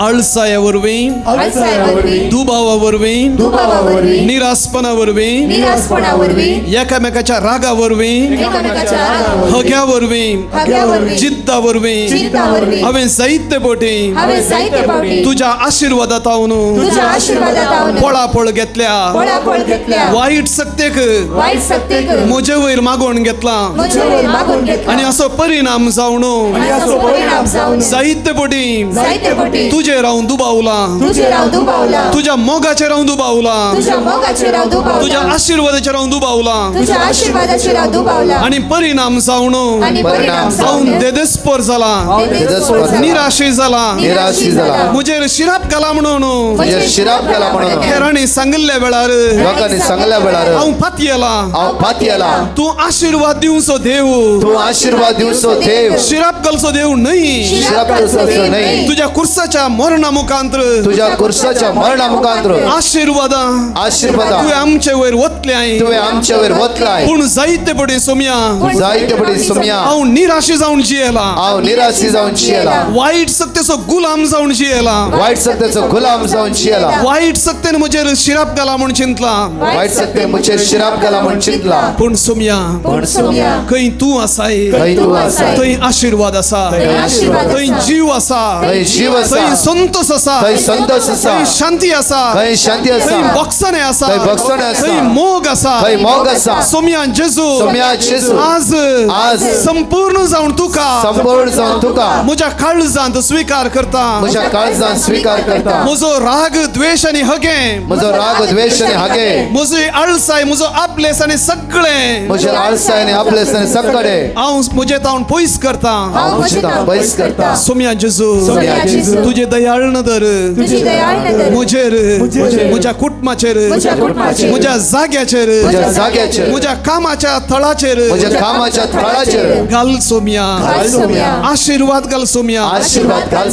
आळसाया वरवीं, दुबावा वरवीं, निरासपणा वरवीं, एकामेकाच्या रागा वरवीं, हग्या वरवीं, जिद्दा वरवीं हांवें जायते फावटी तुज्या आशिर्वादात हांव पळापळ घेतल्या. वायट सक्तेक म्हजे वयर मागोवन घेतला आनी असो परिणाम जावन जायते फावटी तुजेर हांव दुबावला, तुज्या मोगाचेर हांव दुबावला, तुज्या आशिर्वादाचेर हांव दुबावला आनी परिणाम जावन हांव देदेस्पर जाला, निराशी जाला, म्हजेर शिराप घाला म्हणून हेरांनी सांगिल्ल्या वेळार हांव पातयेला. तूं आशिर्वाद दिवचो देव, शिराप घालचो देव न्हय. तुज्या कुर्साच्या मरणा मुखांत्र, आशिर्वादां तुवें आमचे वयर वतलें. पूण जायते पडी सोम्या, हांव निराशी जावन जियेला, वायट सक्तेचो गुलाम जावन जियेला, वायट सक्तेन म्हजेर शिराप घाला म्हूण चिंतला. पूण सोम्या, खंय तूं आसाय थंय आशिर्वाद आसा, थंय जीव आसा, थंय संतोष आसा, थंय शांती आसा, थंय बक्षणे आसा, थंय मोग आसा. सोम्या जेजू, आज संपूर्ण जावन तुका म्हज्या काळजांत स्विकार करता. म्हजो राग द्वेश आनी हगे, म्हजी आळसाय, म्हजो आपलेस आनी सगळें हांव म्हजे तावन पयस करता. सोम्या जेजू, तुजे दयाळ नदर म्हजेर, म्हज्या कुटुंबाचेर, म्हज्या जाग्याचेर, म्हज्या कामाच्या थळाचेर घाल सोम्या, आशिर्वाद घाल सोम्या.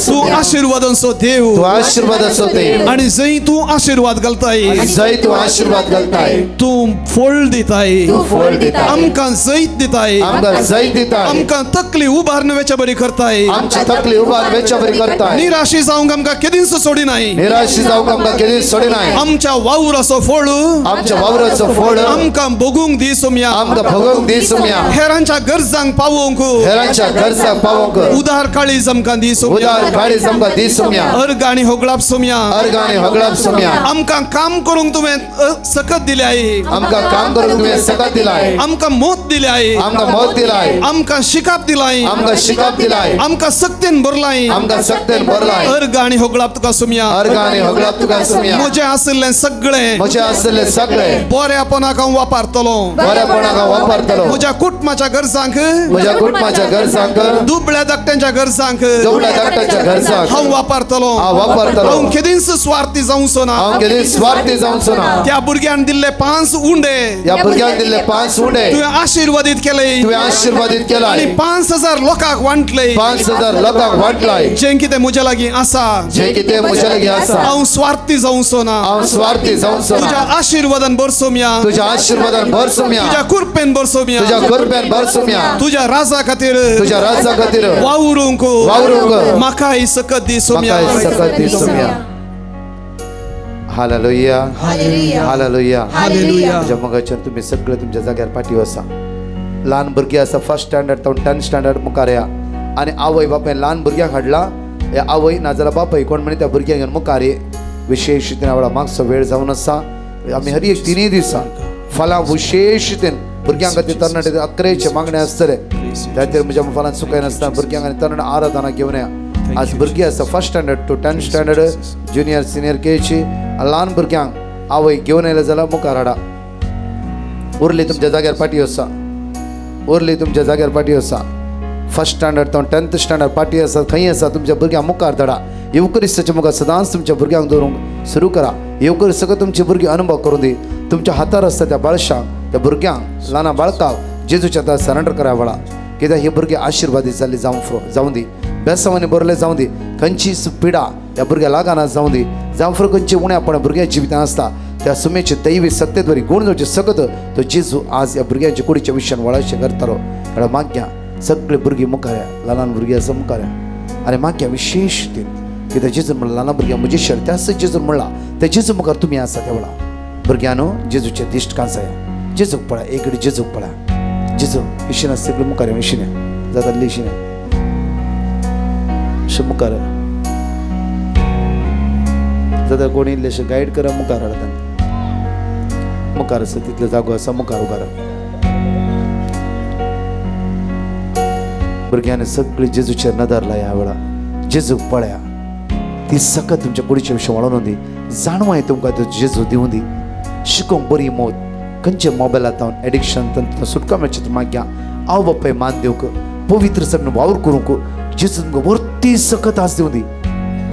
तूं आशिर्वादांचो देव आनी जंय तूं आशिर्वाद घालताय तूं फळ दिताय, आमकां जैत दिताय, आमकां तकली उबारून वेच्या बरी करताय, निराशी जावंक आमकां केदींच सोडिनाय. आमच्या वावराचो फळ आमकां भोगूंक दी सोम्या, हेरांच्या गरजांक पावोवंक उदार काळीज आमकां दी सोम्या, अर्ग आनी होगळाप सोम्या. आमकां काम करूंक तुवें सकत दिल्याय, आमकां मोत दिल्याय, आमकां शिकाप दिलाय, आमकां सक्तेन भरलाय. अर्ग आनी होगळाप तुका सोम्या. म्हजें आशिल्लें सगळें बऱ्यापणाक हांव वापरतलो, म्हज्या कुटुंबाच्या गरजांक, दुबळ्या धाकट्यांच्या गरजांक हांव वापरतलो. हांव केदींच स्वार्थी जावचो ना. त्या भुरग्यान दिल्ले 5 उंडे तुवें आशिर्वादीत केले आनी 5,000 लोकांक वांटले. जें कितें म्हज्या लागीं आसा हांव स्वार्थी जावचो ना. तुज्या आशिर्वादान भरसोम्या, तुज्या कृपेन भरसोम्या, तुज्या राजा खातीर वावरूंक म्हाकाय सकत दी सोम्या. Hallelujah, hallelujah, hallelujah. म्हज्या मोगाच्यान तुमी सगळे तुमच्या जाग्यार पाटी आसा. ल्हान भुरगीं आसा फर्स्ट स्टँडर्ड तावन 10th standard मुखार या आनी आवय बापायन ल्हान भुरग्यांक हाडला. हे आवय नाजाल्यार बापाय कोण म्हणी त्या भुरग्यांक घेवन मुखार ये. विशेश रितीन आवडा मागचो वेळ जावन आसा. आमी हर एक तिनूय दिसा फाल्यां विशेश रितीन भुरग्यां खातीर तरणाटे 11 मागणें आसतलें. त्या खातीर म्हज्या फाल्यां चुकयनासतना भुरग्यांक आनी तरणाटे आराधना घेवन या. आज भुरगीं आसा first standard to 10th standard, junior senior केची ल्हान भुरग्यांक आवय घेवन आयले जाल्यार मुखार हाडा. उरली तुमच्या जाग्यार पाटी आसा, उरली तुमच्या जाग्यार पाटी आसा. फर्स्ट स्टँडर्ड तो 10th standard पाटी आसा, खंय आसा तुमच्या भुरग्यांक मुखार धाडा. येवकरिस्ताच्या मुखार सदांच तुमच्या भुरग्यांक दवरूंक सुरू करा. येवकरिस्त सगळं तुमची भुरगीं अनुभव करूं दी. तुमच्या हातार आसता त्या बाळशांक, त्या भुरग्यांक, ल्हाना बाळकाक जेजूच्या हातार सरेंडर करा वळा. कित्याक ही भुरगीं आशिर्वादीत जाल्ली जावं दी, बेसांवांनी बरले जावं दी, खंयचीच पिडा त्या भुरग्या लागना जावं दी. जावं खंयची उण्यापण भुरग्या जिवितान आसता त्या सुमेचे दैवी सत्तेद्वारी गुण जावचे सगत तो जेजू आज ह्या भुरग्यांच्या कुडीच्या विशयान वळाशें करतालो. कारण माग्या सगळे भुरगीं मुखार या, ल्हान ल्हान भुरगीं आसा मुखार या आनी माग्या विशेश रितीन कित्याक जेजून म्हणला ल्हान भुरग्यां म्हजी शर्ती आसा. जेजून म्हणला त्या जेजू मुखार तुमी आसा त्या वेळा भुरग्यांनो जेजूचे दिश्ट कांसाया. जेजूक पळया, एक कडेन जेजूक पळया. जेजू इशीन आसा सगळें मुखार इशीन जाता इशीन अशें मुखार जाता कोणी इल्लेशें गायड करा मुखार हाडटा. मुखार आसा तितलो जागो आसा मुखार उबार. भुरग्यांनी सगळी जेजूचेर नदर लाया ह्या वेळा. जेजूक पळया, ती सकत तुमच्या कुडीच्या विशय वाडोवन दी, जाणवाय तुमकां त्यो जेजू दिवं दी. शिकोवंक बरी मोत खंयचे मोबायलांत एडिक्शन तांकां सुटका मेळची मागया. आवय बापाय मान दिवंक, पवित्र सगळें वावर करूंक जेजू तुमकां वरती सकत आस दिवं दी.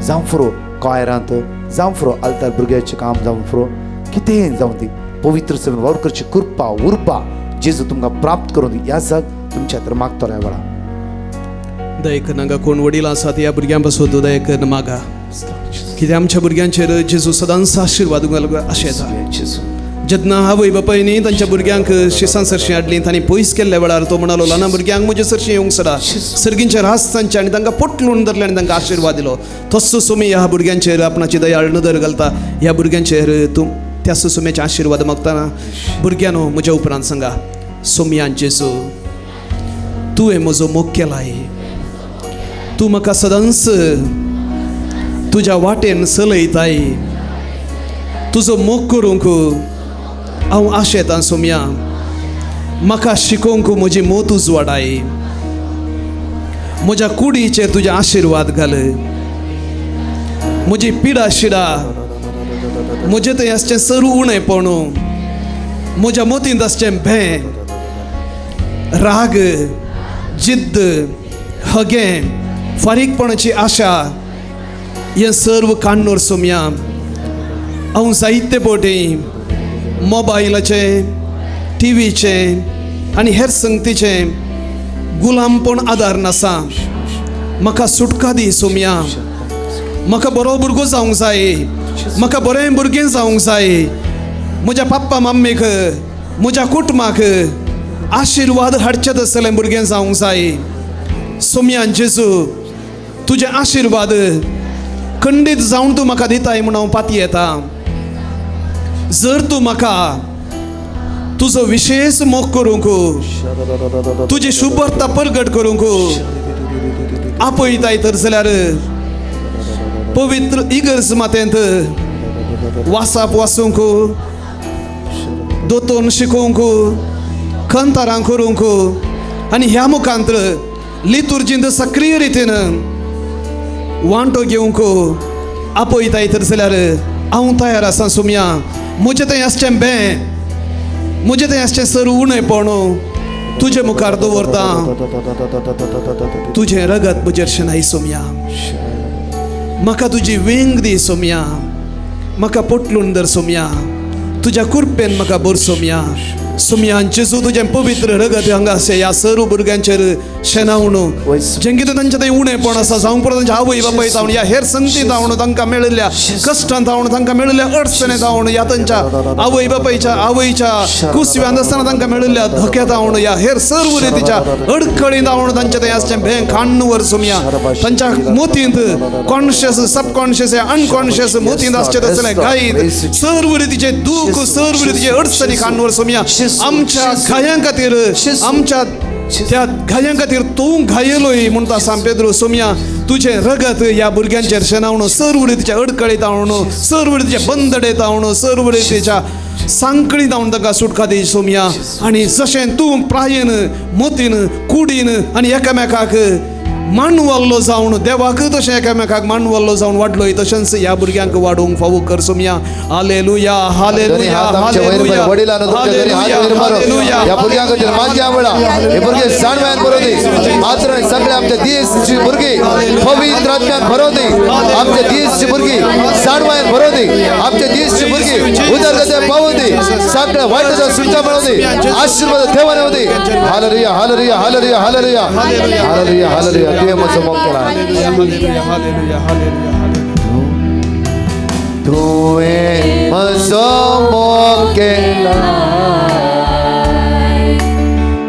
जावं फुरो कॉयरांत, जावं फुरो आल्तार भुरग्याचें काम, जावं फुरो कितेंय जावं दी, पवित्र सगळें वावर करची कृपा उर्बा जेजू तुमकां प्राप्त करूं दी. ह्या जाग तुमच्या तर मागतो ह्या वेळा. दयेक नागा कोण वडील आसात ह्या भुरग्यां पासून दयेक मागा, कित्याक आमच्या भुरग्यांचेर जेजू सदांच आशिर्वाद अशें येता. जेन्ना आवय बापायनी तांच्या भुरग्यांक शिसां सरशीं हाडलीं, तांणी पयस केल्ल्या वेळार तो म्हणालो ल्हान भुरग्यांक म्हजे सरशीं येवंक सदा सर्गींचे रास तांचे, आनी तांकां पोटलून धरलें आनी तांकां आशिर्वाद दिलो. तसो सुमी ह्या भुरग्यांचेर आपणाची दयाळ नदर घालता. ह्या भुरग्यांचेर तूं त्या सुसुम्याचे आशिर्वाद मागतना भुरग्यांनो म्हज्या उपरांत सांगा, सोमयान जेजू तुवें म्हजो मोग केलाय, तूं म्हाका सदांच तुज्या वाटेन चलयताय, तुजो मोग करूंक हांव आशेतां सोमया, म्हाका शिकोवंक म्हजी मोत उजवाडाय, म्हज्या कुडीचेर तुजे आशिर्वाद घाल, म्हजी पिडा शिडा म्हजें थंय आसचें सरू उणेपण, म्हज्या मतींत आसचें भें, राग, जिद्द, हगें, फारीकपणाची आशा, हें सर्व काण्णूर सोमया. हांव जायते पटी मोबायलाचें, टिवीचें आनी हेर संगतीचें गुलामपण आदार नासा. म्हाका सुटका दी सोमया. म्हाका बरो भुरगो जावंक जाय, म्हाका बरें भुरगें जावंक जाय, म्हज्या पप्पा मम्मीक, म्हज्या कुटुंबाक आशिर्वाद हाडचें तसलें भुरगें जावंक जाय. सोमयान जेजू तुजे आशिर्वाद खंडीत जावन तूं म्हाका दिताय म्हूण हांव पातयेता. जर तूं म्हाका तुजो विशेश मोग करूंक, तुजी शुभर्ता परगट करूंक आपयताय तर जाल्यार पवित्र इगर्ज मातेंत वासाप वासूंक, दोतोन शिकोवंक, खंतारां करूंक आनी ह्या मुखांत लितुर्जींत सक्रीय रितीन वांटो घेवंक आपयताय तर जाल्यार हांव तयार आसा सोमया. म्हजें थंय आसचें बें, म्हजें थंय आसचें सर उणेपण तुजे मुखार दवरता. तुजें रगत म्हजेर शेनाय सोमया. म्हाका तुजी वेंग दी सोमया. म्हाका पोटलून धर सोमया. तुज्या कुरपेन म्हाका भर सोमया. सोमया जेजू तुजें पवित्र रगत हांगा आसा ह्या सर्व भुरग्यांचेर शेणावन, जें कितें तांचें थंय उणेपण आसा जावं पुरो तांच्या आवय बापाय जावन ह्या हेर संगती जावन तांकां मेळिल्ल्या कश्टान जावन तांकां मेळिल्ल्या अडचणे जावन ह्या तांच्या आवय बापायच्या आवयच्या कुसव्यांत आसतना तांकां मेळिल्ल्या धोक्या जावन ह्या हेर सर्व रितीच्या अडखळी जावन तांच्या थंय आसचें भें काण्णवर सोमया. तांच्या मोतींत कॉन्शियस, सबकॉन्शियस, अनकॉन्शियस मोतींत आसचें तसलें गायत सर्व रितीचे दूख, सर्व रितीचे अडचणी काण्णवर सोमया. आमच्या घायां खातीर, आमच्या त्या घायां खातीर तूं घायलोय म्हणटा सांत पेद्रू सोमया. तुजें रगत ह्या भुरग्यांचेर शेणावन सर्व रितीच्या अडखळीत जावन, सर्व रितीच्या बंदडेत जावन, सर्व रितीच्या सांकळी जावन तांकां सुटका दी सोमया. आनी जशें तूं प्रायेन, मोतीन, कुडीन आनी एकामेकाक मानवल्लो जावन देवाक तशें एकामेकाक मानवल्लो जावन वाडलोय तशेंच ह्या भुरग्यांक वाडोवंक फावो कर सोमया. Hallelujah, hallelujah, hallelujah. वडिलांनो तुमच्या घरी हात वयर मारो. ह्या भुरग्यां खातीर मागया वेळा हे भुरगे जाणव्यान भरोवं दी. मात्र सगळे आमच्या दीसची भुरगीं पवित्र आत्म्यान भरोवं दी. आमच्या दीसची भुरगीं जाणव्यान भरोवं दी. आमच्या दीसची भुरगीं उदरगते पावूं दी. सगळ्या वायटाचो सुटका मेळोवं दी. आशीर्वाद देवान येवं दी. Hallelujah, hallelujah, hallelujah, hallelujah, hallelujah, hallelujah. तुवें म्हजो मोग केला. तुवें म्हजो मोग केला,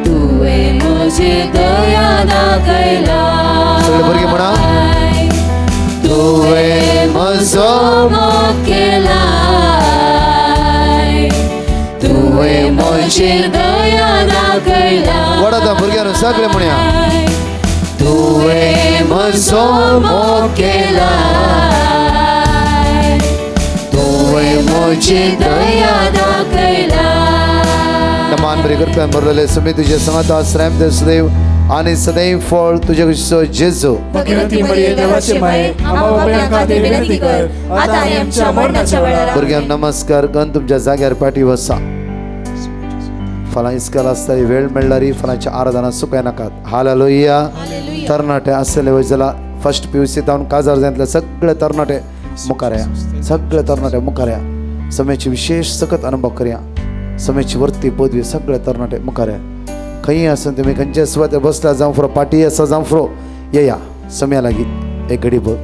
तुवें म्हजी दया दाखयला. सगळे भुरगीं म्हणा. तुवें म्हजो मोग केलाय, तुवें म्हजेर दया दाखयलाय. वडाता भुरग्यांनो सगळे म्हणया. तुवें म्हजो मोग केलाय, तुवें म्हजी दया दाखयलाय. मान बरी कृपयान भरलेले सुमी तुझे संगत आश्रम दे सदैव आणि सदैव फळ तुझ्या कुशीचो जेजू. भगवती मरिये देवाचे माये, आम्हा पाप्यां खातीर विनंती कर, आता आणि आमच्या मरणाच्या वेळार. भुरग्यांक नमस्कार करून तुमच्या जाग्यार पाठी वसा. फाल्यां इस्काल आसतली वेळ मेळ्ळारी फाल्यांच्या आराधना चुकाय नाकात. हालेलुया. तरणाटे आसले वय जाल्यार फर्स्ट पी you see जावन काजार जातले सगळे तरणाटे मुखार या, सगळे तरणाटे मुखार या. समेची विशेष सकत अनुभव करया. समेची वर्ती पदवी सगळे तरणाटे मुखार या. खंय आसून तुमी खंयच्या सुवातेर बसला जावं फ्रो पाटी आसा जावं फ्रो येया सम्या लागीं एक घडी भर.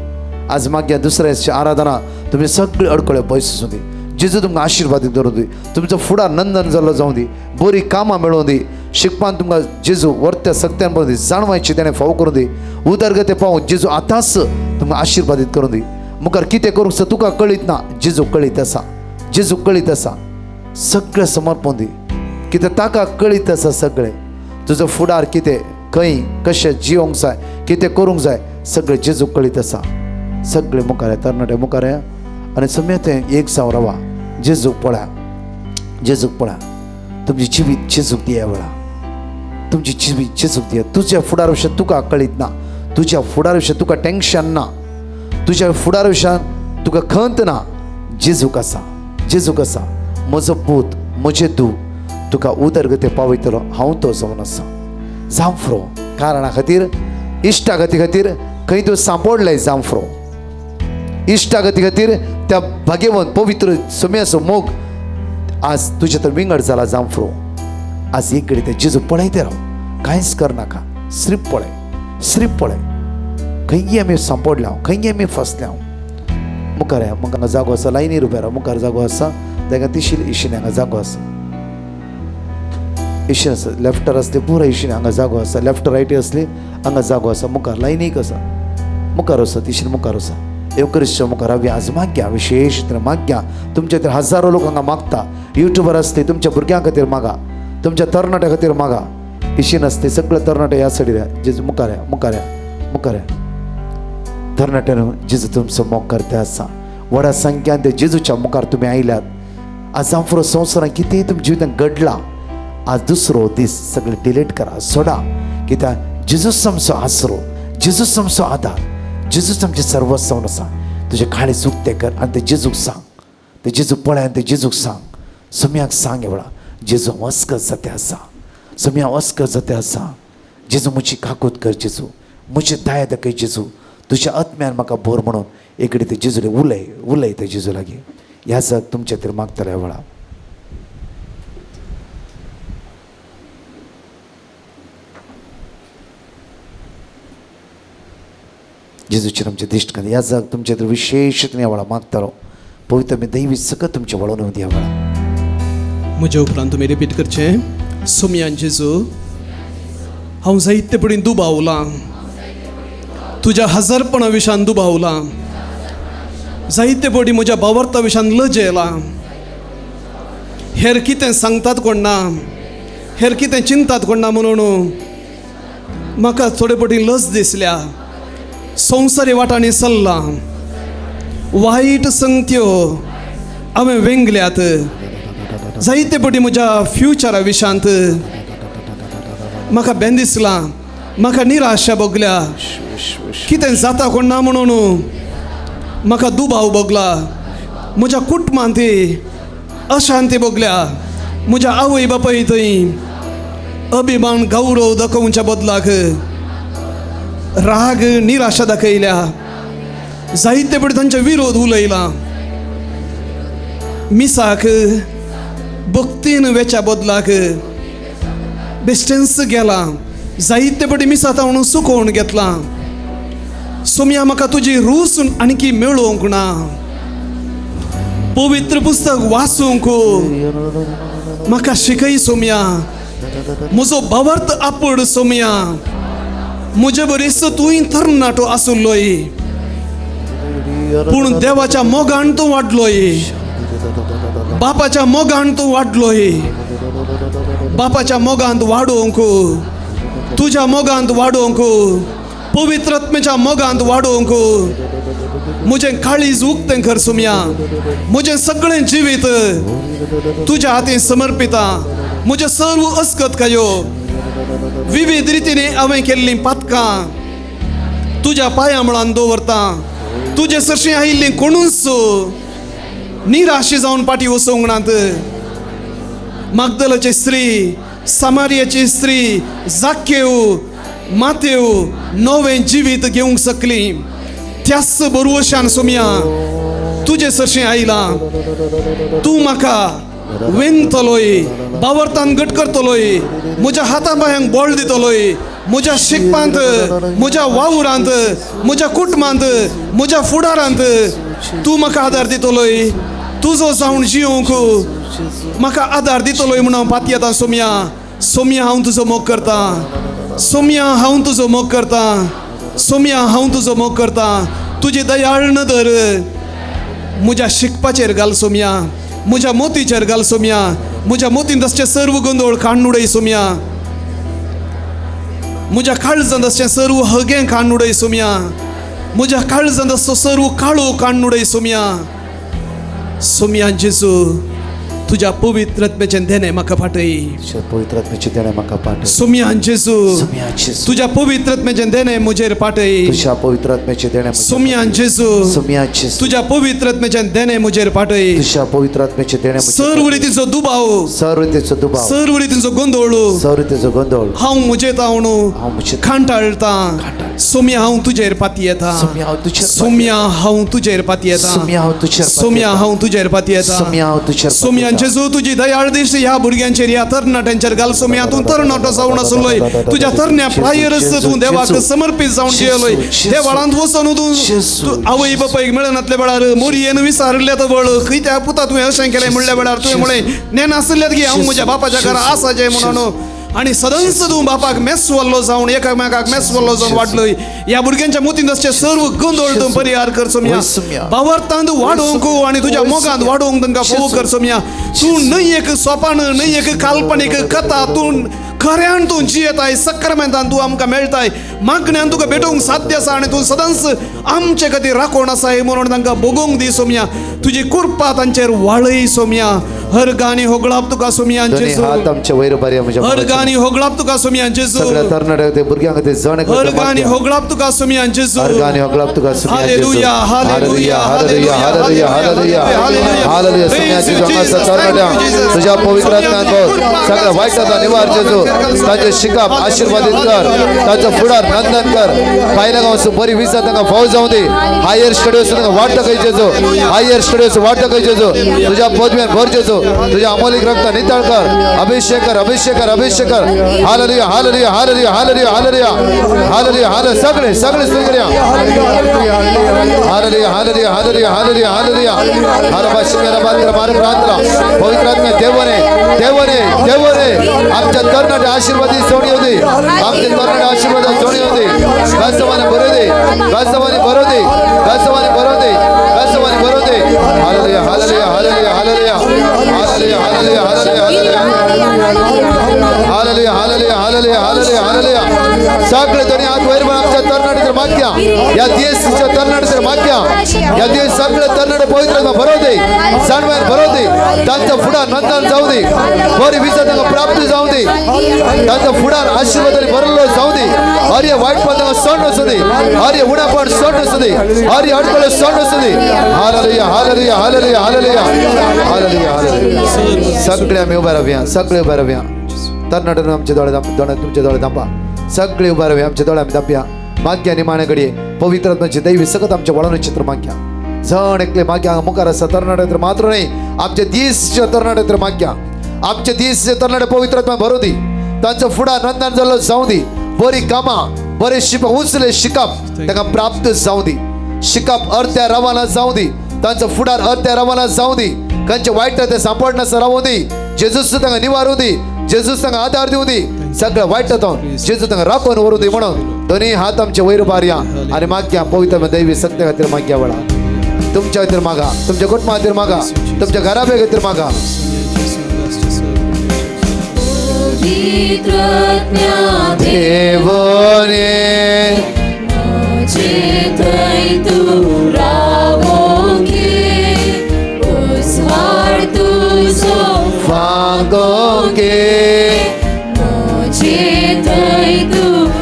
आज मागीर दुसऱ्या आराधना तुमी सगळे अडकळे पयस आसूं दी. जेजू तुमकां आशिर्वाद दवरूं दी. तुमचो फुडार नंदन जाल्लो जावं दी. बरी कामां मेळोवं दी. शिकपान तुमकां जेजू वर्त्या सक्त्यान बरोवं दी. जाणवायची तेणें फावो करूं दी. उदरगते पावूं जेजू आतांच तुमकां आशिर्वादीत करूं दी. मुखार कितें करूंक सो तुका कळीत ना, जेजू कळीत आसा. जेजू कळीत आसा. सगळें समर्पण दी. कितें ताका कळीत आसा सगळें. तुजो फुडार कितें, खंय कशें जिवंक जाय, कितें करूंक जाय, सगळें जेजू कळीत आसा. सगळे मुखार तरणाटे मुखार आनी सम्या तें एक जावं रावा. जेजूक पळया, जेजूक पळया. तुमची जिवीत जेजूक दिया वेळा, तुमची जिवीत जेजूक दिया. तुज्या फुडार विशय तुका कळीत ना, तुज्या फुडार विशय तुका टेंशन ना, तुज्या फुडार विशयान तुका खंत ना. जेजूक आसा, जेजूक आसा. म्हजो पूत, म्हजें धूव तुका उदरगते पावयतलो हांव तो जावन आसा. जांफ्रो कारणा खातीर, इश्टागती खातीर खंय तूं सांपडलें जांफ्रो. इश्टागती खातीर त्या भाग्यवंत पवित्र सोम्याचो मोग आज तुजे तर विंगड जाला जांफ्रो. आज एक कडेन ते जेजू पळयते राव, कांयच करनाका. स्रीप पळय, स्रीप पळय. खंय आमी सांपडल्या, खंय आमी फसल्या. मुखार या, मुखार जागो आसा, लायनीर उबे राव. मुखार जागो आसा, ताका तिशील इशीन हांगा जागो आसा. इशीन आसा, लेफ्टर आसली पुरो इशीन हांगा जागो आसा. लेफ्ट रायटी आसली हांगा जागो आसा. मुखार लायनीक आसा, मुखार आसा, तिशीन मुखार आसा. येवकरिश्च्या मुखार हांवें आज मागया, विशेश तर मागया. तुमच्या तर हजारो लोक हांगा मागता. युट्यूबर आसले तुमच्या भुरग्यां खातीर मागा, तुमच्या तरणाट्या खातीर मागा. इशीन आसले सगळे तरणाटे ह्या सायडीर या. जेजू मुखार या, मुखार या, मुखार या. तरणाट्यानो जेजू तुमचो मोग करता आसा. व्हडा संख्यान ते जेजूच्या मुखार तुमी आयल्यात. आज जांफरो संवसारान कितेंय तुमच्या जिवितांत घडलां, आज दुसरो दीस सगळें डिलीट करा, सोडा. कित्याक जेजूच आमचो आसरो, जेजूच आमचो आदार, जेजूच आमचें सर्वस्व जावन आसा. तुजें काळीज उक्तें कर आनी ते जेजूक सांग, ते जेजू पळय आनी ते जेजूक सांग. सम्याक सांग ह्या वेळा, जेजू वस्कत जाते आसा, सम्या वस्कत जाते आसा. जेजू म्हजी काकूत कर, जेजू म्हजी दया दाखय, जेजू तुज्या आत्म्यान म्हाका भर म्हणून एकडे ते जेजूले उलय, उलय ते जेजू लागीं. ह्या जग तुमच्या खातीर मागतले ह्या वेळा. जेजूचेर आमचें दिश्ट घाल. ह्या जग तुमच्या खातीर विशेश ह्या वेळा मागतालो. पवित्र आमी दैवी सकत तुमचें वळोवन येवं दी ह्या वेळा. म्हज्या उपरांत तुमी रिपीट करचें. सोमयान जेजू, हांव जायते पडीन दुबावलां, तुज्या हजारपणा विशान दुबावलां, जायते पडी म्हज्या बावर्ता विशान लजेलां. हेर कितें सांगतात कोण ना, हेर कितें चिंतात कोण ना म्हणून म्हाका थोडे पटी लज दिसल्या. संवसारी वाटांनी चल्लां, वायट संगत्यो हांवें वेंगल्यात. जायते पटी म्हज्या फ्युचरा विशांत म्हाका बेन दिसलां, म्हाका निराशा भोगल्या. कितें जाता कोण ना म्हणून म्हाका दुबाव भोगला. म्हज्या कुटुंबांत अशांती भोगल्या. म्हज्या आवय बापाय थंय अभिमान गौरव दाखोवच्या बदलाक राग निराशा दाखयल्या. जायते पटी तांचे विरोध उलयला. मिसाक भक्तीन वेच्या बदलाक बेश्टेंच गेला. जायते पटी मिसात म्हणून सुकोवन घेतला. सोमया म्हाका तुजी रूच आणखी मेळोवंक ना. पवित्र पुस्तक वाचूंक म्हाका शिकय सोमया. म्हजो भावार्थ आपूड सोमया. म्हजे बरीच तूंय तरणाटो आसुल्लोय. पूण देवाच्या मोगान तूं वाडलोय, बापाच्या मोगान तूं वाडलोय. बापाच्या मोगांत वाडोवंक, तुज्या मोगांत वाडोवंक, पवित्र आत्म्याच्या मोगांत वाडोवंक म्हजें काळीज उक्तें कर सोमया. म्हजें सगळें जिवीत तुज्या हातीन समर्पिता. म्हजें सर्व अस्कत कायो विविध रितीने हांवें केल्लीं पातकां तुज्या पांया मुळान दवरता. तुजे सरशीं आयिल्लीं कोणूच निराशी जावन पाटी वचोंक नात. मागदलाची स्त्री, सामारियाची स्त्री, जाकेव, मातेव नवें जिवीत घेवंक शकली. त्याच बरवशान सोमया तुजे सरशीं आयलां. तूं म्हाका वेंगतलोय, बावरतान घट करतलोय, म्हज्या हाता पांयांक बळ दितलोय. म्हज्या शिकपांत, म्हज्या वावरांत, म्हज्या कुटुंबांत, म्हज्या फुडारांत तूं म्हाका आदार दितलोय. तुजो जावन जिवंक म्हाका आदार दितलोय म्हणून हांव पातयेतां सोमया. सोमया हांव तुजो मोग करतां. सोमया हांव तुजो मोग करतां. सोमया हांव तुजो मोग करतां. तुजी दयाळ नदर म्हज्या शिकपाचेर घाल सोमया. म्हज्या मोतीचेर घाल सोमया. म्हज्या मोतींत आसचें सर्व गोंदोळ काडून उडय सोमया. म्हज्या काळजांत आसचें सर्व हगें काडून उडय सोमया. म्हज्या काळजांत आसचो सर्व काळो काडून उडय सोमया. सोमया जेजू, तुज्या पवित्र आत्म्याचें देणें म्हाका पाटय. पवित्र आत्म्याचें देणें म्हाका पाटय. सोमया जेजू, तुज्या पवित्र आत्म्याचें देणें म्हजेर पाटय. तुज्या पवित्र आत्म्याचें देणें. सोमया जेजू, सोमया जेजू, तुज्या पवित्र आत्म्याचें देणें म्हजेर पाटय. तुज्या पवित्र आत्म्याचें देणें. सर्व रितीचो दुबाव, सर्व रितीचो दुबाव, सर्व रितीचो गोंदळ, सर्व रितीचो गोंदळ हांव म्हजे तावन कांटाळटां. सोमया हांव तुजेर पातयेतां. सोमया हांव तुजेर पातयेतां. सोमया हांव तुजेर पातयेतां. सोमया जेजू, तुजी दयाळ दिश्टी ह्या भुरग्यांचेर, ह्या तरणाट्यांचेर घाल सोमया. तूं तरणाटो जावन आसलोय, तुज्या तरण्या प्रायरच तूं देवाक समर्पीत जावन जियेलोय. देवळांत वचून तूं आवय बापायक मेळनातल्या वेळार मोरयेन विसारिल्ल्या तो वळ खंय पुता तुवें अशें केलें म्हणल्या वेळार तुवें म्हळें नेनासल्यात की हांव म्हज्या बापाच्या घरा आसाचें म्हणून. आनी सदांच तूं बापाक मेसवल्लो जावन एकामेकाक मेसवल्लो जावन वाडलोय. ह्या भुरग्यांच्या मोतींत आसचे सर्व गोंदळ तूं परिहार कर सोमया. बावरतांत वाडोवंक आनी तुज्या मोगांत वाडोवंक तांकां फोव कर सोमया. तूं न्हय एक सोपान, न्हय एक काल्पनीक कथा, तूं खऱ्यान तूं जियेताय. सक्रामेंतान तूं आमकां मेळटाय. मागण्यान तुका भेटोवंक साध्य आसा आनी तूं सदांच आमचे खातीर राखण आसाय म्हणून तांकां भोगोवंक दी सोमया. तुजी कृपा तांचेर वाळय सोमया. हर गाणी होगळाप तुका सोमया. हर गाणी होगळाप तुका सोमया जेजू. हर गाणी होगळाप तुका सोमया जेजू. हर गाणी होगळाप तुका Somaiya. Hallelujah, hallelujah, hallelujah, hallelujah, hallelujah, hallelujah. Somaiya जेजू, तुझ्या पवित्र आत्म्यान सगळ्या वायटाचा निवार जेजू. तांचे शिकप आशीर्वादित कर, तांचो फुडार नंदन कर. पायल्या गांव बरी विसा तांकां फाव जावं दी. हायर स्टडियोस तांकां वाट दाखय जेजू. हायर स्टडियोस वाट दाखय जेजू. तुझ्या पदव्यान भर जेजू. तुझ्या अमोलिक रक्त नितळ कर. अभिषेक कर, अभिषेक कर, अभिषेक कर. Hallelujah, hallelujah, hallelujah, hallelujah, hallelujah, hallelujah, hallelujah. सगळे सगळे सुरू करूया. Hallelujah, hallelujah, hallelujah, hallelujah, hallelujah. प्रार्थना पवित्र आत्मा देवाने, देवाने, देवाने आमच्या तरणाटे आशीर्वादी सोडी होती. आमचे तरणाटे आशीर्वाद सोडी होती. वास्तवाने भरू दे, वास्तवाने भरू दे, वास्तवाने भरू दे, वास्तवाने भरू दे. Hallelujah, hallelujah, hallelujah, hallelujah, hallelujah, hallelujah, hallelujah, hallelujah, hallelujah, hallelujah, hallelujah, hallelujah. सगळे दोन्ही हात वयर आमच्या तरणाट्याच्या मागच्या, या देशाच्या तरणाट्याच्या मागच्या, या देश सगळे तरणाटे पवित्र भरू दे, जाणवायन भरू दे. तांच्या फुडार नंदन जाऊ दे. बरी विसा तांकां प्राप्ती जाऊ दे. तांच्या फुडार आशीर्वादाने भरलो जाऊ दे. हर वाईटपण तांकां सण असू दे. हर उणापण सण असू दे. हर अडकळ सण असू दे. Hallelujah, hallelujah, hallelujah, hallelujah, hallelujah, hallelujah. सगळे आम्ही उभे रावया. सगळे उभे रावया. तरणाट्यांनो आमचे दोळे तुमचे दोळे धांपा. सगळे उभे रावया. आमचे दोळे आम्ही धांपया. मागया निमाणे घडये पवित्र आत्म्याची दैवी सकत आमच्या वळण चित्र मागया. जण एकले मागया मुखार आसा तरणाटे मात्र न्हय, आमचे दीस तरणाटे मागया. आमचे दीस तरणाटे पवित्र आत्मा भरू दी. तांचो फुडार नंदन जाल्लो जावं दी. बरी कामां, बरे शिकप, उंचले शिकप तांकां प्राप्त जावं दी. शिकप अर्ध्या रवाना जावं दी. तांचो फुडार अर्ध्या रवाना जावं दी. खंयचे वायट ते सांपडनासतना रावूं दी. जेजूस तांकां निवारूं दी. जेजूस तांकां आदार दिवं दी. सगळें वायट तो जेजू तांकां राखून व्हरूं दी. म्हणून दोन्ही हात आमचे वयर उबारया आनी मागया पवित्र दैवी सत्य खातीर मागया वेळा. तुमच्या खातीर मागा, तुमच्या कुटुंबा खातीर मागा, तुमच्या घराब्या खातीर मागा. देवने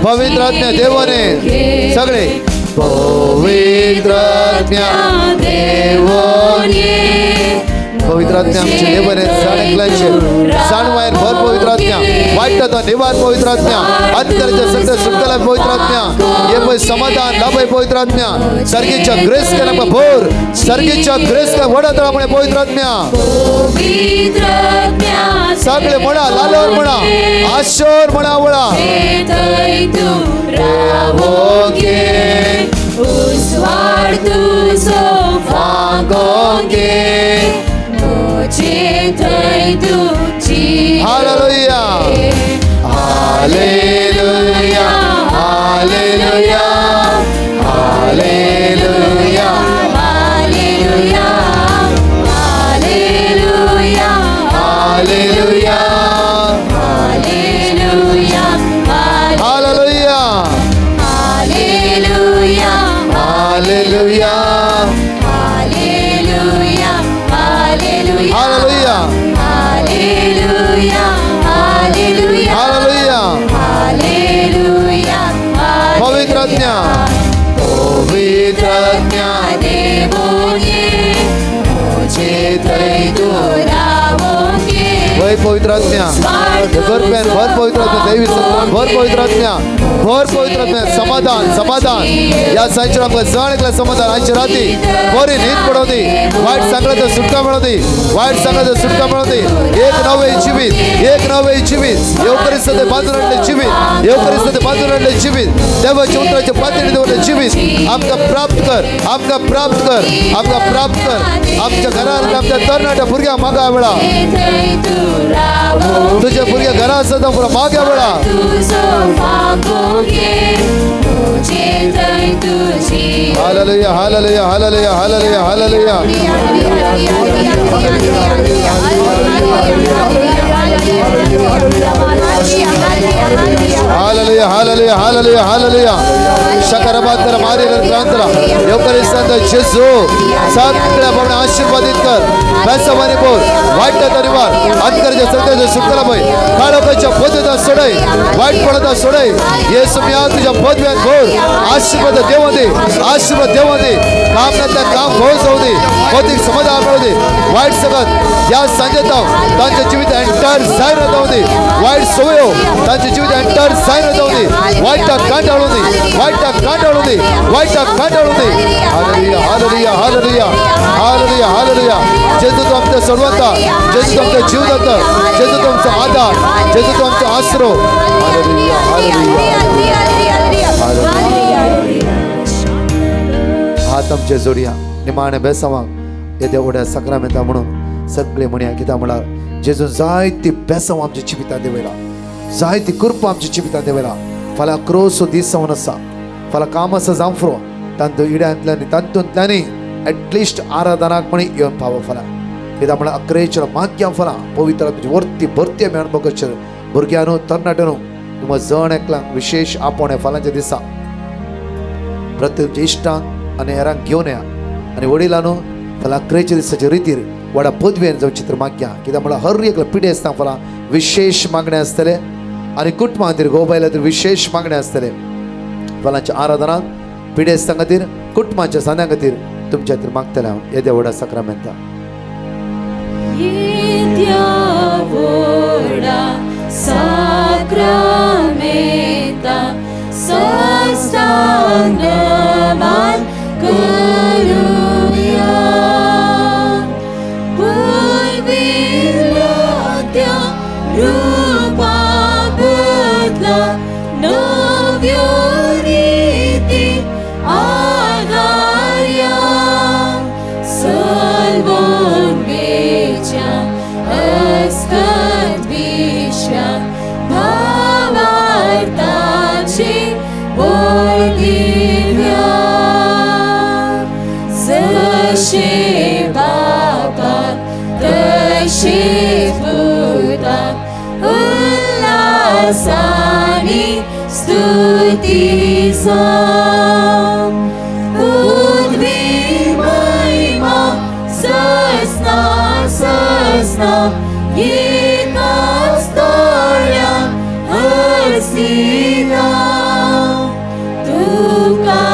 पवित्र आत्म्या देवाने सगळे पवित्र आत्म्या देवाने पवित्र आत्म्या आमचे देवाने जाण एकल्याचे जाणवायर भर पवित्र आत्म्या वाईट तो निवार पवित्र आत्म्या अंतरच्या सगळ्या सुटकला पवित्र आत्म्या ये पय समाधान लाभय पवित्र आत्म्या सर्गीच्या ग्रेस केला भर सर्गीच्या ग्रेस का वडा म्हणे पवित्र आत्म्या सगळे म्हणा लालोर म्हणा आशोर म्हणा वळा Hallelujah. Hallelujah. Hallelujah. Hallelujah. Hallelujah. Hallelujah. Hallelujah. Hallelujah. Hallelujah. Hallelujah. Hallelujah. Hallelujah. Hallelujah. Hallelujah. Hallelujah. Hallelujah. Hallelujah. पवित्र आत्म्या पवित्र आत्म्या देवोने मुझे तू रावोगे वय पवित्र आत्म्या भर भर पवित्र आत्म्या दैवी भर पवित्र आत्म्या भर पवित्र आत्म्या समाधान समाधान या सांजच्या आमकां जण एकल्या समाधान आजच्या राती बरी न्हीद पडोवदी वायट सांगल्याचो सुटका मेळोवदी वायट सांगल्याचो सुटका मेळोवदी एक नवे जिवीत एक नवे जिवीत येवकरिस्ताते बांदून हाडलें जिवीत येवकरिस्ताते बांदून हाडलें जिवीत देवाच्या उतराचे पातळी दवरलें जिवीत आमकां प्राप्त कर आमकां प्राप्त कर आमकां प्राप्त कर आमच्या घरांत आमच्या तरणाट्या भुरग्यांक मागा वेळा तुझ्या भुरग्या घरा आसा पुरा माग्या वेळा Hallelujah, hallelujah, hallelujah, hallelujah, hallelujah. Hallelujah, hallelujah, hallelujah, hallelujah. शकरबांतर मारील क्रांतरा येवकरिस्तांत जेजू सगळ्या भावना आशीर्वादित कर बेसवानी बोल वाईट तरिवार अंतरच्या सत्याच्या सुटकला पय काळोखाच्या पदव्या सोडय वाईट पडता सोडय येसू म्या तुझ्या पदव्यात भर आशीर्वाद देव दे आशीर्वाद देव दे काम नसल्या काम भोव जाऊ दे भौतिक समाधान मिळू दे वाईट सगळं या सांजेत तांच्या जिवीत एंटायर जायन जाऊ दे वाईट सवयो तांच्या जिवीत एंटायर जायन जाऊ दे वाईटाक कांटाळू दे वाईटाक कांटाळू दे वाईटाक कांटाळू दे. Hallelujah, hallelujah, hallelujah, hallelujah, hallelujah. जेजू तू आमचा सर्वता जेजू तू आमचा जीवदाता जेजू तू आमचा आधार जेजू तू आमचा आसरो. Hallelujah, hallelujah. हात आमचे जोडया निमाणे बेसावांक येद्या व्हडल्या साक्रामेंता म्हणून सगळे म्हणया कित्याक म्हळ्यार जेजून जायती बेसांव आमच्या जिवितांत देवयला जायती कृपा आमच्या जिवितांत देवयला. फाल्यां क्रोस दीस जावन आसा फाल्यां काम आसा जावं तांतू इड्यांतल्यानी तातूंतल्यानी एटलिस्ट आराधनाक म्हण येवन पावो फाल्यां कित्याक म्हळ्यार अकरेच्या माग्या फाल्यां पवित्र वरती भरती आमी अणभव करचें. भुरग्यांनो तरणाट्यांनो तुमकां जण एकल्यांक विशेश आपोवणें फाल्यांच्या दिसा प्रत्येक तुमच्या इश्टांक आनी हेरांक घेवन या आनी वडिलांनो फाल्यां अकरेच्या दिसाचे रितीर व्हडा पदवेन जावची तर माग्या कित्याक म्हळ्यार हर एकल्या पिडेस्तांक फाल्यां विशेश मागणें आसतलें आनी कुटुंबा खातीर घोव बायला खातीर विशेश मागणें आसतलें. फाल्यांच्या आराधनाक पिडेस्तां खातीर कुटुंबाच्या सांद्यां खातीर तुमच्या खातीर मागतलें हांव येद्या व्हडा साक्रामेंता. येद्या व्हडा साक्रामेंता साष्टांग नमन करूया पुर्विल्ल्या त्या रूपा बदला नव्यो रिती आधार्या सलवोन वेच्या अस्कत विश्वा भावार्थाची बोल दिव्या. तशेंच पुताक उल्हासानी स्तुती जावं. पृथ्वी महिमा ससना ससना येताच तोळ्या हरसिना तुका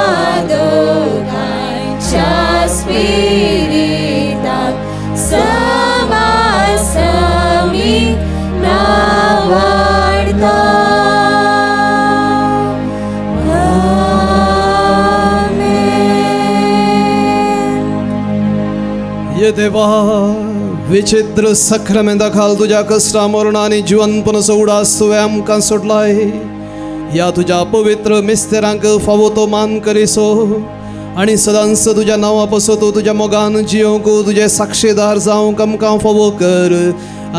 दोगांच्या स्पिरिताक समासमी नावाडता. आमेन. ये देवा विचित्र सक्रमेंता खाल तुज्या कश्टा मरण आनी जिवनपणाचो उडास तुवें आमकां सोडलाय. ह्या तुज्या पवित्र मिस्तेरांक फावो तो मान करिसो आनी सदांच तुज्या नांवा पसत तुज्या मोगान जियोंक तुजे साक्षीदार जावंक आमकां फावो कर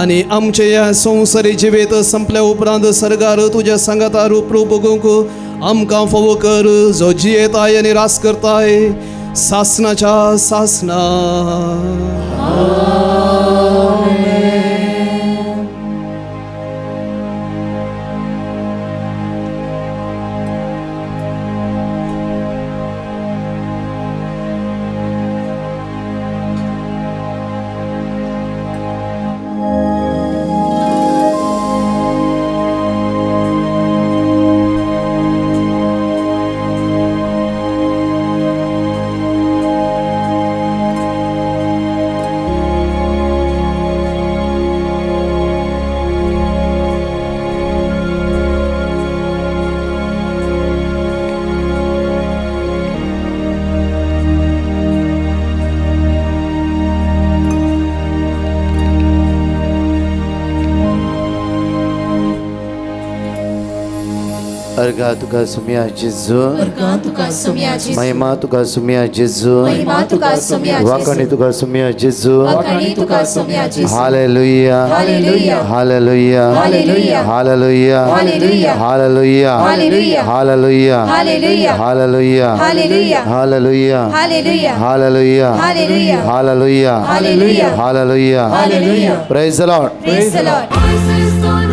आनी आमचे ह्या संवसारी जिवीत संपल्या उपरांत सर्गार तुज्या सांगाता रूप बघूंक आमकां फावो कर, जो जियेताय आनी रास करताय सासनाच्या सासना. अर्घा तुका सुमिया जेजू, अर्घां तुका सुम्या जेजू, महिमा तुका सुमिया जेजू, महिमा तुका सुम्या जेजू, वाकणी तुका सुमिया जेजू. वाखाणी तुका सुम्या जेजू. Hallelujah, hallelujah, hallelujah, hallelujah, hallelujah, hallelujah, hallelujah, hallelujah, hallelujah, hallelujah, hallelujah, hallelujah, hallelujah, hallelujah, hallelujah, hallelujah, hallelujah, hallelujah, hallelujah. Hallelujah. Praise the Lord. Praise the Lord.